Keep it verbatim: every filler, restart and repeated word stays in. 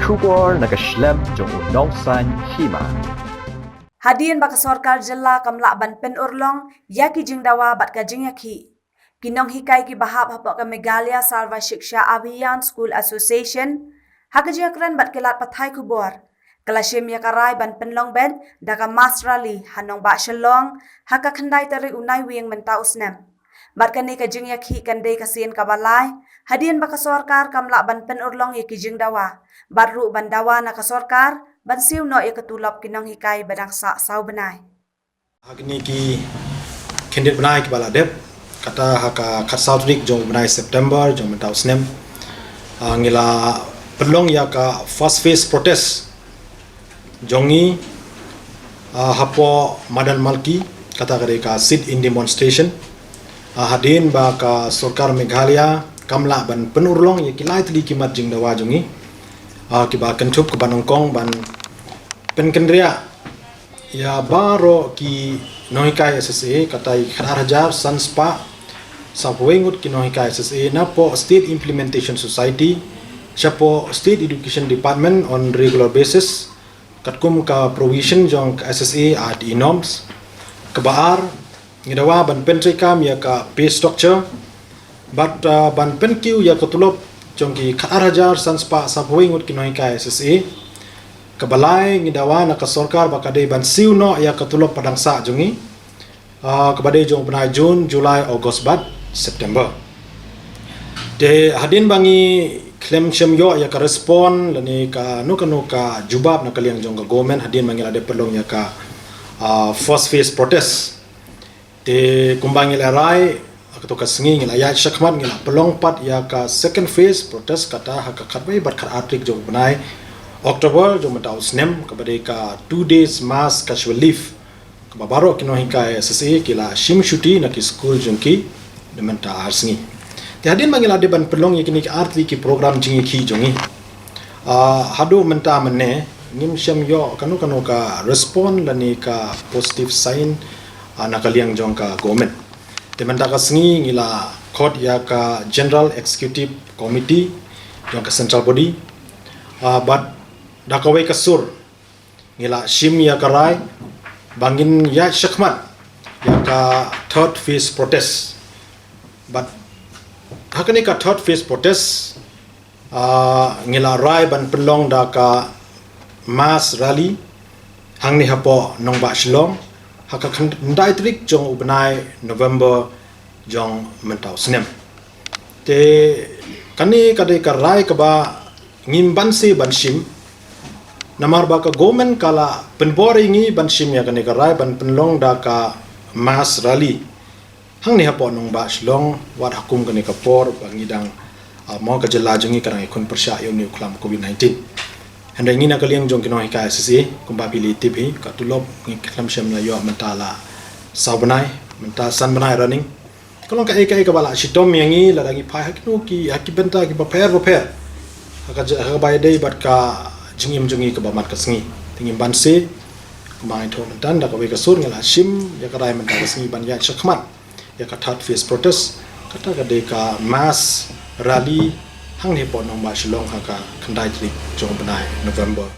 Khubor na ka shlem jong u nongsan hima. Hadien ba ka sorkar jylla kam lah ban pynurlong ïa ki jingdawa bad ka jingïakhih, ki nonghikai kiba hap hapoh ka Meghalaya Sarva Shiksha Abhiyan School Association, ha ka jingïakren bad ki lad pathai khubor, ka la shim ïa ka rai ban pynlong beit da ka mass rally ha nongbah Shillong ha ka khyndai tarik u Naiwieng mynta u snem. Bad kane ka jingïakhih kan dei ka sien kaba lai hadien ba ka sorkar kam lah ban pynurlong ïa ki jingdawa bad ruh ban dawa na ka sorkar ban siew noh ïa ka tulop ki nonghikai ba dang sah saw bnai. Ha kine ki khyndiat bnai kiba la dep, kata ha ka khatsaw tarik jong u bnai September jong mynta u snem, ah, ngi la pynlong ïa ka first phase protest jong ngi, ah, hapoh Madan Malki, kata ka dei ka sit-in demonstration. Ah, hadien ba ka sorkar Meghalaya kam lah ban pynurlong ïa ki lai tylli ki mat jingdawa jong ngi, ah, kiba kynthup kaba nyngkong ban pynkynriah ïa baroh ki nonghikai S S A, kata i khatar hajar san spah saphew ngut ki nonghikai S S A napoh State Implementation Society shapoh State Education Department on regular basis, katkum ka provision jong ka S S A Act norms. Kaba ar, ngi dawa ban pyntreikam ïa ka pay structure bad, ah, ban pynkiew ïa ka tulop jong ki khatar hajar san spah saphew ngut ki nonghikai S S A. Kaba lai, ngi dawa na ka sorkar ba ka dei ban siew noh ïa ka tulop ba dang sah jong ngi, ah, kaba dei jong u bnai June, July, August bad September. Te hadien ba ngi khlem shym ïoh ïa ka respond lane kano kano ka jubab na ka liang jong ka government hadien ba ngi la dep pynlong ïa ka, ah, first phase protest. Te kumba ngi la rai, ha kato ka sngi ngi la ïaid shakhmat, ngi la pynlong pat ïa ka second phase protest, kata ha ka khatwei bad khatar tarik jong u bnai October jong mynta u snem, kaba dei ka two days mass casual leave, kaba baroh ki nonghikai S S A ki la shim shuti na ki skul jong ki na mynta ar sngi. Te hadien ba ngi la dep ban pynlong ïa kine ki ar tylli ki program jingïakhih jong ngi, ah, haduh mynta mynne ngim shym ïoh kano kano ka respond lane ka positive sign, ah, na ka liang jong ka government. Te mynta ka sngi ngi la khot ïa ka General Executive Committee jong ka central body, ah, bad da kawei ka sur ngi la shim ïa ka rai ba ngin ïaid shakhmat ïa ka third phase protest. Bad ha kane ka third phase protest, ah, ngi la rai ban pynlong da ka mass rally hangne hapoh nongbah Shillong ha ka khyndai tarik jong u bnai November jong mynta u snem. Te kane ka dei ka rai kaba ngim banse ban shim, namar ba ka government ka la pynbor ïa ngi ban shim ïa kane ka rai ban pynlong da ka mass rally hangne hapoh nongbah Shillong, wat ha kum kane ka por ba ngi dang, ah, mo ka jylla jong ngi ka dang ïakhun pyrshah ïa une u khlam covid nineteen. Hynrei ngi na ka liang jong ki nonghikai S S A, kumba phi la tip hi, ka tulop ngi khlem shym la ïoh mynta la saw bnai, mynta san bnai running. Ka long kaei kaei kaba la shitom ïa ngi lada ngi phai ha kino ki, ha ki bynta kiba pher bapher ha ka ja-, ha kaba ïadei bad ka jingim jong ngi kaba man ka sngi. Te ngim banse, kumba nga ïathuh mynta, da kawei ka sur ngi la shim ïa ka rai mynta ka sngi ban ïaid shakhmat ïa ka third phase protest, kata ka dei ka mass rally hangne hapoh nongbah Shillong ha ka khyndai tarik jong u bnai November.